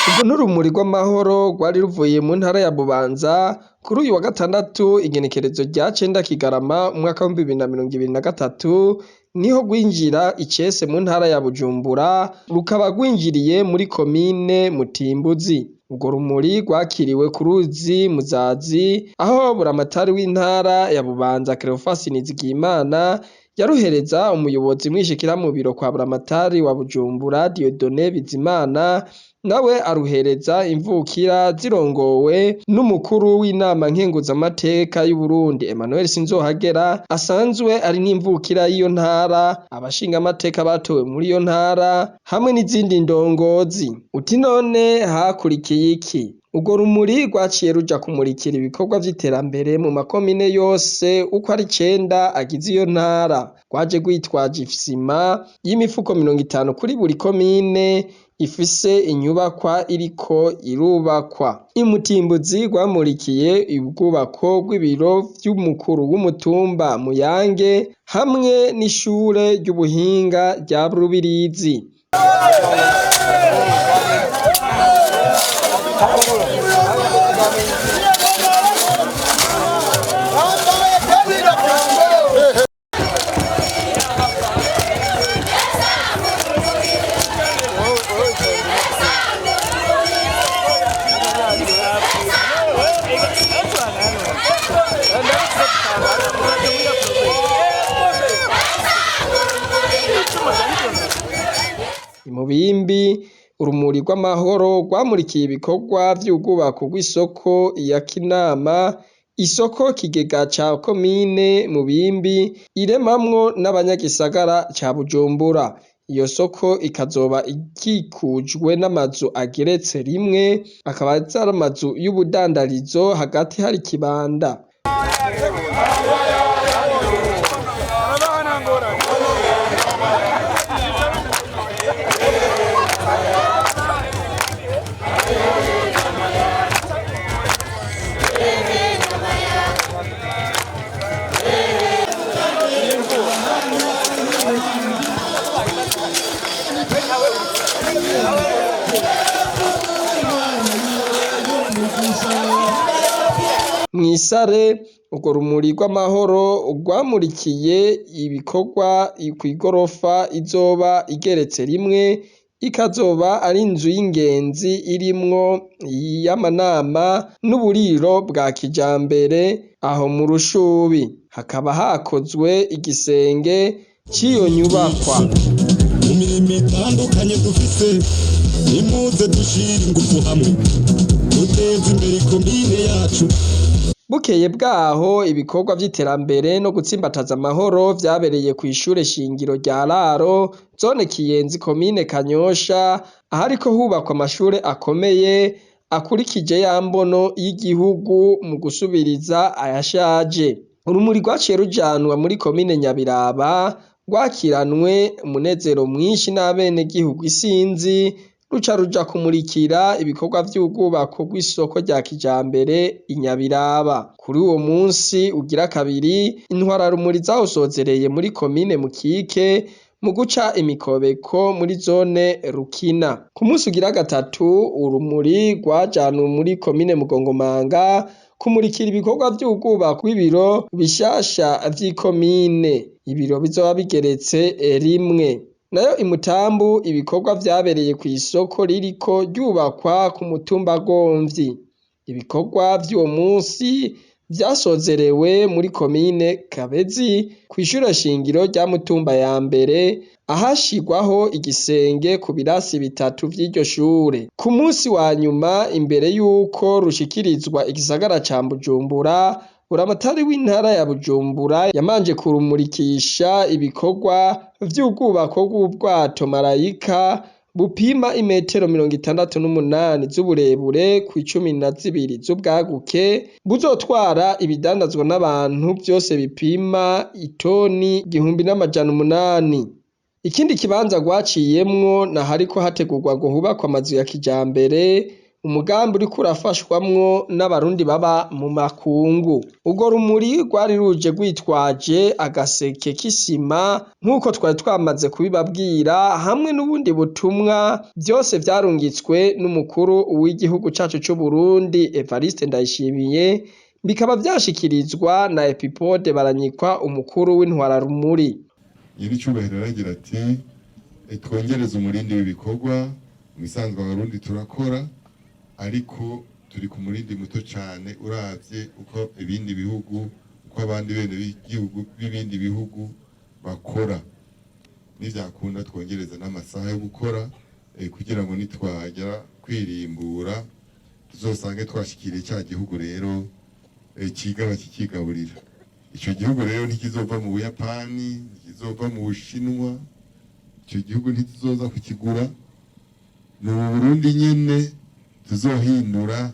Urwo n'urumuri rw'amahoro rwari ruvuye mu ntara ya Bubanza kuri uyu wa gatandatu igenekerezo rya cenda Kigarama umwaka w'ibihumbi bibiri na mirongo ibiri na gatatu niho rwinjira icese mu ntara ya Bujumbura rukaba rwinjiriye muri komine Mutimbuzi. Urwo rumuri rwakiriwe ku ruzi Muzazi aho buramatari w'intara ya Bubanza Cleophas Nizigiyimana yaruhereza umuyobozi mwishikira mu biro kwa buramatari wa Bujumbura Dieudonné Bizimana nawe aruhereza imvukira zirongowe n'umukuru w'inama nkenguzamateka y'Uburundi Emmanuel Sinzohagera asanzwe ari n'imvukira y'iyo ntara, abashingamateka batowe muri iyo ntara hamwe n'izindi ndongozi. Uti none hakurikiye iki? Urwo rumuri rwaciye ruja kumurikira ibikorwa vy'iterambere mu makomine yose uko ari icenda agize iyo ntara. Rwaje rwitwaje isima y'imifuko 50 kuri buri komine ifise inyubakwa iriko irubakwa. Imutimbuzi rwamurikiye ubwubako bw'ibiro vy'umukuru w'umutumba Muyange hamwe n'ishure ry'ubuhinga rya Rubirizi. Imubimbi urumuri rw'amahoro rwamurikiye ibikorwa vy'ubwubako bw'isoko ya Kinama, isoko kigega ca komine Mubimbi iremamwo n'abanyagisagara ca Bujumbura. Iyo soko ikazoba ikikujwe n'amazu ageretse rimwe, akaba ari amazu y'ubudandarizo, hagati hari ikibanda. Mw'isare urwo rumuri rw'amahoro rwamurikiye ibikorwa kw'igorofa izoba igeretse rimwe, ikazoba ari inzu y'ingenzi irimwo iy'amanama n'uburiro bwa kijambere aho mu Rushubi. Hakaba hakozwe igisenge c'iyo nyubakwa. Mu mirimo itandukanye dufise, nimuze dushire ingufu hamwe duteze imbere ikomine yacu. Bukeye bwaho ibikorwa vy'iterambere no gutsimbataza amahoro vyabereye kw'ishure shingiro rya Raro, zone Kiyenzi, komine Kanyosha, ahariko hubakwa amashure akomeye akurikije ya mbono y'igihugu mu gusubiriza ayashaje. Urumuri rwaciye rujanwa muri komine Nyabiraba, rwakiranwe umunezero mwinshi n'abenegihugu isinzi, ruca ruja kumurikira ibikorwa vy'ubwubako bw'isoko rya kijambere i Nyabiraba. Kuri uwo munsi ugira kabiri, intwararumuri zawusozereye muri komine Mukike mu guca imikobeko muri zone Rukina. Ku munsi ugira gatatu, urumuri rwajanwe muri komine Mugongomanga kumurikira ibikorwa vy'ubwubako bw'ibiro bishasha vy'ikomine. Ibiro bizoba bigeretse rimwe. Nayo imutambu ibikorwa vyabereye kw'isoko ririko ryubakwa ku mutumba Gomvyi. Ibikorwa vy'uwo munsi vyasozerewe muri komine Kabezi kw'ishure shingiro rya Mutumba ya mbere, ahashirwaho igisenge ku birasi bitatu vy'iryo shure. Ku munsi wa nyuma imbere y'uko rushikirizwa igisagara ca Bujumbura, buramatari w'intara ya Bujumbura yamanje kurumurikisha ibikorwa vy'ubwubako bw'ubwato Marayika bupima imetero 68 z'uburebure ku 12 z'ubwaguke, buzotwara ibidandazwa n'abantu vyose bipima itoni 1800. Ikindi kibanza rwaciyemwo nahariko hategurwa ngo hubakwe amazu ya kijambere, umugambi uriko urafashwamwo n'abarundi baba mu makungu. Urwo rumuri rwari ruje rwitwaje agaseke k'isima nk'uko twari twamaze kubibabwira, hamwe n'ubundi butumwa, vyose vyarungitswe n'umukuru w'igihugu cacu c'Uburundi Evariste Ndayishimiye, bikaba vyashikirizwa na Epipode Baranyikwa, umukuru w'intwararumuri. Nyiricubahiro aragira ati twongereze umurindi w'ibikorwa. Mu bisanzwe abarundi turakora, ariko turi ku murindi muto cane uravye uko ibindi bihugu, uko abandi bene b'igihugu b'ibindi bihugu bakora. Nivyakunda twongereza n'amasaha yo gukora, kugira ngo nitwagera kwirimbura tuzosange twashikiriye ca gihugu rero cigaba kikigaburira. Ico gihugu rero ntikizova mu Buyapani, ntikizova mu Bushinwa, ico gihugu ntituzoza kukigura, ni Burundi nyene tuzohindura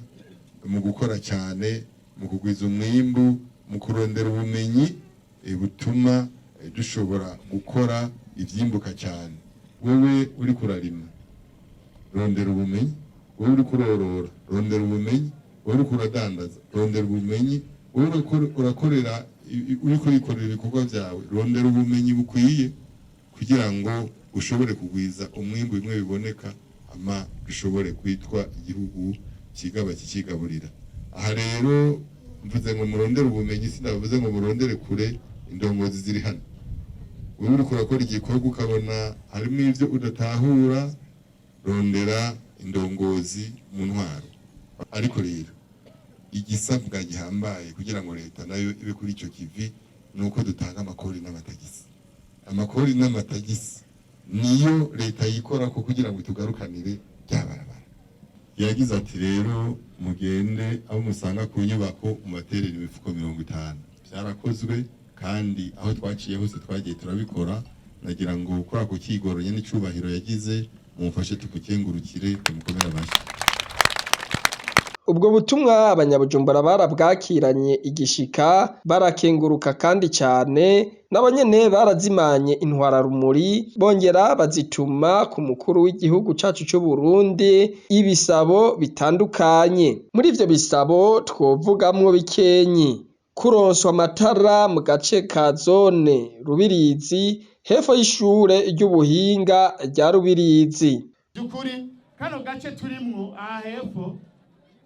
mu gukora cyane, mu kugwiza umwimbu, mu kurondera ubumenyi butuma dushobora gukora ivyimbuka cyane. Wewe uri kurarima, rondera ubumenyi. Wewe uri kurorora, rondera ubumenyi. Wewe uri kuradandaza, rondera ubumenyi. Wewe urakorera, uri kurikorera ibikorwa vyawe, rondera ubumenyi bukwiye kugira ngo ushobore kugwiza umwimbu bimwe biboneka, ama dushobore kwitwa igihugu kigaba kikigaburira. Aha rero mvuze ngo murondere ubumenyi, sinavuze ngo murondere kure, indongozi ziri hano. Wewe uriko urakora igikorwa ukabona harimo ivyo udatahura, rondera indongozi mu ntwaro. Ariko rero igisabwa gihambaye kugira ngo leta nayo ibe kuri ico kivi nuko dutanga amakori n'amatagisi. Amakori n'amatagisi niyo leta yikora ko kugira ngo tugarukanire ryabarabara. Yagize ati rero mugende abo musanga ku nyubako mubaterere imifuko 50. Byarakozwe kandi aho twaciye hose twagiye turabikora. Nagira ngo kuri ako kigoro nyene icubahiro yagize mumfashe tukukengurukire, tumukomere amashyi. Ubwo butumwa abanyabujumbura barabwakiranye igishika, barakenguruka kandi cane. Nabo nyene barazimanye intwararumuri, bongera bazituma ku mukuru w'igihugu cacu c'Uburundi ibisabo bitandukanye. Muri ivyo bisabo twovugamwo bikenyi: kuronswa amatara mu gace ka zone Rubirizi hepfo y'ishure ry'ubuhinga rya Rubirizi. By'ukuri kano gace turimwo aha hepfo,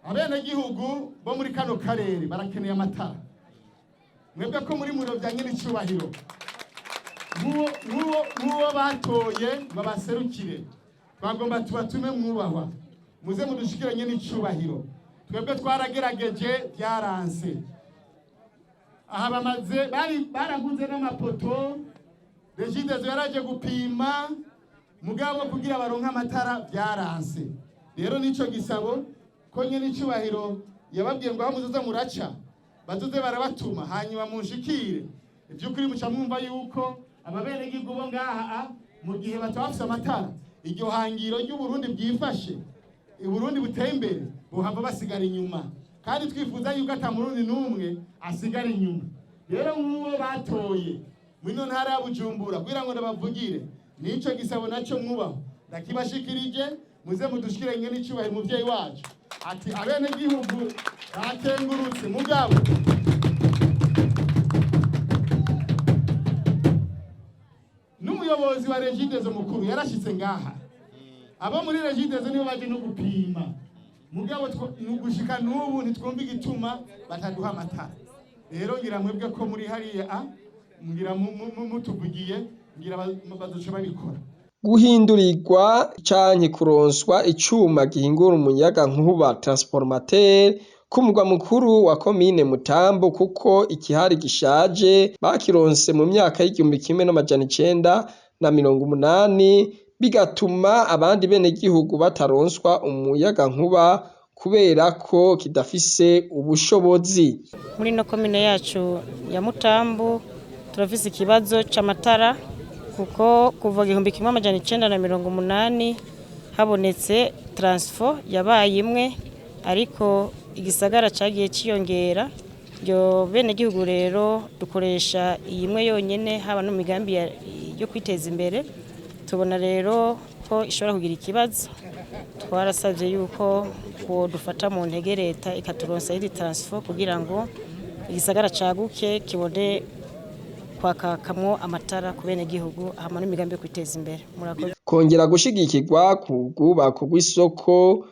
abenegihugu bo muri kano karere barakeneye amatara. Mwebwe ko muri muro bya nyine icubahiro, nk'uwo batoye ngo baserukire, twagomba tubatume mwubahwa, muze mudushikire nyine icubahiro. Twebwe twaragerageje byaranse. Aha bamaze baraguze n'amapoto, Regideso yaraje gupima, mugabo kugira baronke amatara byaranse. Rero nico gisabo ko nyene icubahiro yababwiye ngo aho muzoza muraca bazoze barabatuma, hanyuma munshikire. Ivy'ukuri muca mwumva yuko ababenegihugu bo ngaha mu gihe bataba bafise amatara, iryo hangiro ry'Uburundi bwifashe, Uburundi buteye imbere, bohava basigara inyuma. Kandi twifuza yuko ata murundi n'umwe asigara inyuma. Rero nk'uwo batoye muri ino ntara ya Bujumbura kugira ngo ndabavugire, nico gisabo naco mwubaho ndakibashikirije, muze mudushikire nyene icubahiro umuvyeyi wacu. Ati abenegihugu bakengurutse, mugabo n'umuyobozi wa Regideso mukuru yarashitse ngaha. Abo muri Regideso nibo baje no gupima, mugabo nugushika n'ubu ntitwumva igituma bataduha amatara. Rero ngira mwebwe ko muri hariya, ngira mutuvugiye, ngira bazoca babikora. Guhindurirwa canke kuronswa icuma gihingura umuyaga nkuba transformateur ku mugwa mukuru wa komine Mutambu, kuko ikihari gishaje bakironse mu myaka y'1980, bigatuma abandi benegihugu bataronswa umuyaga nkuba kubera ko kidafise ubushobozi. Muri no komine yacu ya Mutambu turafise ikibazo c'amatara, kuko kuva 1980 habonetse transfo yabaye imwe, ariko igisagara cagiye ciyongera. Iryo benegihugu rero dukoresha iyi imwe yonyene, haba no mu migambi yo kwiteza imbere. Tubona rero ko ishobora kugira ikibazo. Twarasabye yuko dufata mu ntege leta ikaturonsa indi transfo kugira ngo igisagara caguke, kibone kwakakamwo amatara ku benegihugu hamwe n'imigambi yo kwiteza imbere. Murakoze. Kongera gushigikirwa ku bwubako bw'isoko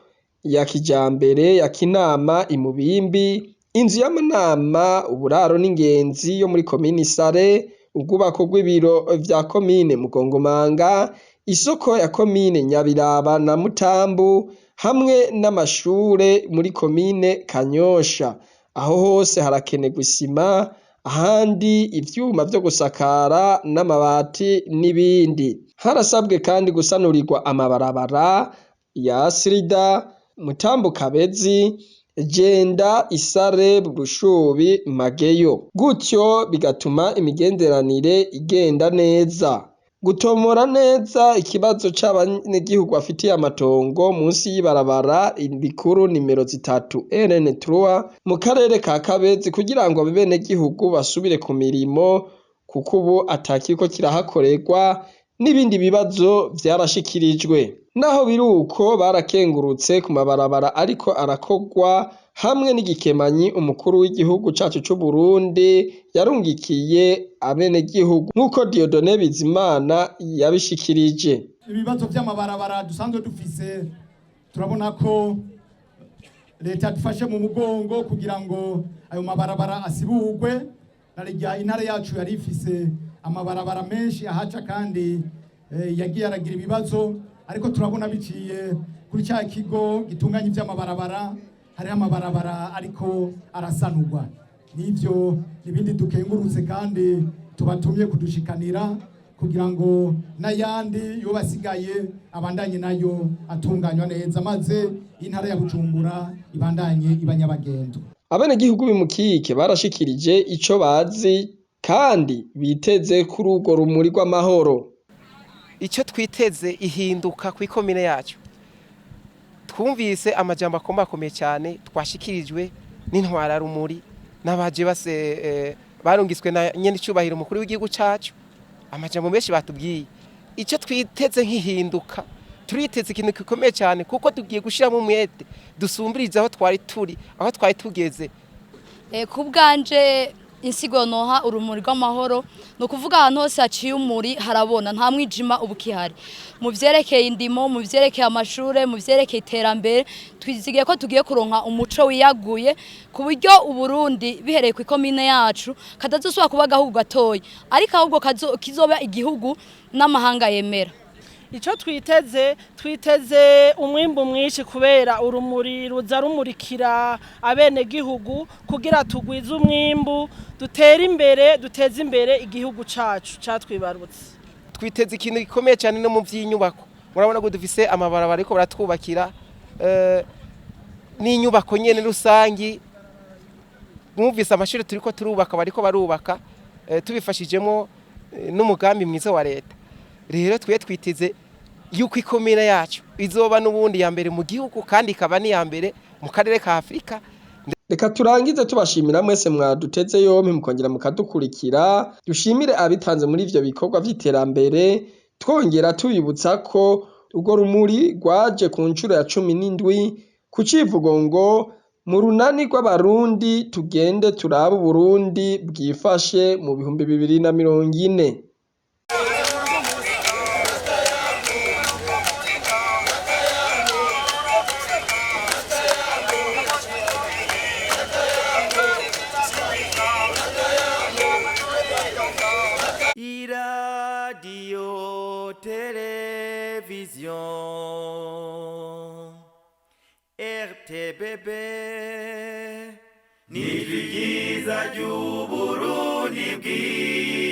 ya kijambere ya Kinama imubimbi, inzu y'amanama, uburaro n'ingenzi yo muri komine Isare, ubwubako bw'ibiro vya komine Mugongomanga, isoko ya komine Nyabiraba na Mutambu hamwe n'amashure muri komine Kanyosha. Aho hose harakenerwa isima, ahandi ivyuma vyo gusakara n'amabati n'ibindi. Harasabwe kandi gusanurirwa amabarabara ya Sirida, Mutambu, Kabezi, Jenda, Isare, Bushubi, Mageyo, gutyo bigatuma imigenderanire igenda neza. Gutomora neza ikibazo c'abanyagihugu bafitiye amatongo munsi y'ibarabara rikuru nimero 3 RN3 mu karere ka Kabezi kugira ngo abenegihugu basubire ku mirimo, kuko ubu atakiriko kirahakorerwa, n'ibindi bibazo vyarashikirijwe. Naho biruko, barakengurutse ku mabarabara ariko arakorwa hamwe n'igikemanyi umukuru w'igihugu cacu c'Uburundi yarungikiye abenegihugu, nk'uko Dieudonné Bizimana yabishikirije. Ibibazo by'amabarabara dusanzwe dufise, turabona ko leta yadufashe mu mugongo kugira ngo ayo mabarabara asiburwe. Narirya intara yacu yari ifise amabarabara menshi ahaca kandi yagiye aragira ibibazo, ariko turabona biciye kuri cya kigo gitunganya iby'amabarabara, hariho amabarabara ariko arasanurwa. N'ibyo n'ibindi dukengurutse kandi tubatumye kudushikanira kugira ngo n'ayandi yoba asigaye abandanye nayo atunganywa neza, maze intara ya Bujumbura ibandanye iba nyabagendwa. Abenegihugu b'Imukike barashikirije ico bazi kandi biteze kuri urwo rumuri rw'amahoro. Icyo twiteze, ihinduka ku ikomine yacu. Twumvise amajambo akomakomeye cyane twashikirijwe n'intwararumuri n'abaje base barungiswe na nyene icubahiro umukuru w'igihugu cacu. Amajambo menshi batubwiye. Icyo twiteze nk'ihinduka, turiteze ikintu gikomeye cyane, kuko tugiye gushiramo umwete dusumbirize aho twari turi, aho twari tugeze. Ku bwanje, insigo noha urumuri rw'amahoro ni ukuvuga ahantu hose haciye umuri harabona, nta mwijima uba ukihari. Mu vyerekeye indimo, mu vyerekeye amashure, mu vyerekeye iterambere, twizigiye ko tugiye kuronka umuco wiyaguye, ku buryo Uburundi bihereye ku ikomine yacu katazosubira kuba agahugu gatoyi, ariko ahubwo kizoba igihugu n'amahanga yemera. Icyo twiteze, twiteze umwimbu mwinshi, kubera urumuri ruza rumurikira abenegihugu kugira tugwize umwimbu, dutere imbere, duteze imbere igihugu cacu catwibarutse. Twiteze ikintu gikomeye cyane no mu by'inyubako. Murabona ko dufise amabarabara ariko baratwubakira, n'inyubako nyene rusangi. Mwumvise amashuri turiko turubaka, bariko barubaka, tubifashijemo n'umugambi mwiza wa leta. Rero twe twiteze yuko ikomine yacu izoba n'ubundi ya mbere mu gihugu, kandi ikaba n'iya mbere mu karere ka Afurika. Reka turangize tubashimira mwese mwaduteze yompi mukongera mukadukurikira. Dushimire abitanze muri ivyo bikorwa vy'iterambere, twongera tubibutsa ko urwo rumuri rwaje ku nshuro ya 17 ku civugo ngo mu runani rw'Abarundi tugende turabe Uburundi bwifashe mu 2040. Iradiyo televiziyo RTBB ni ryiza ry'Uburundi bwiza.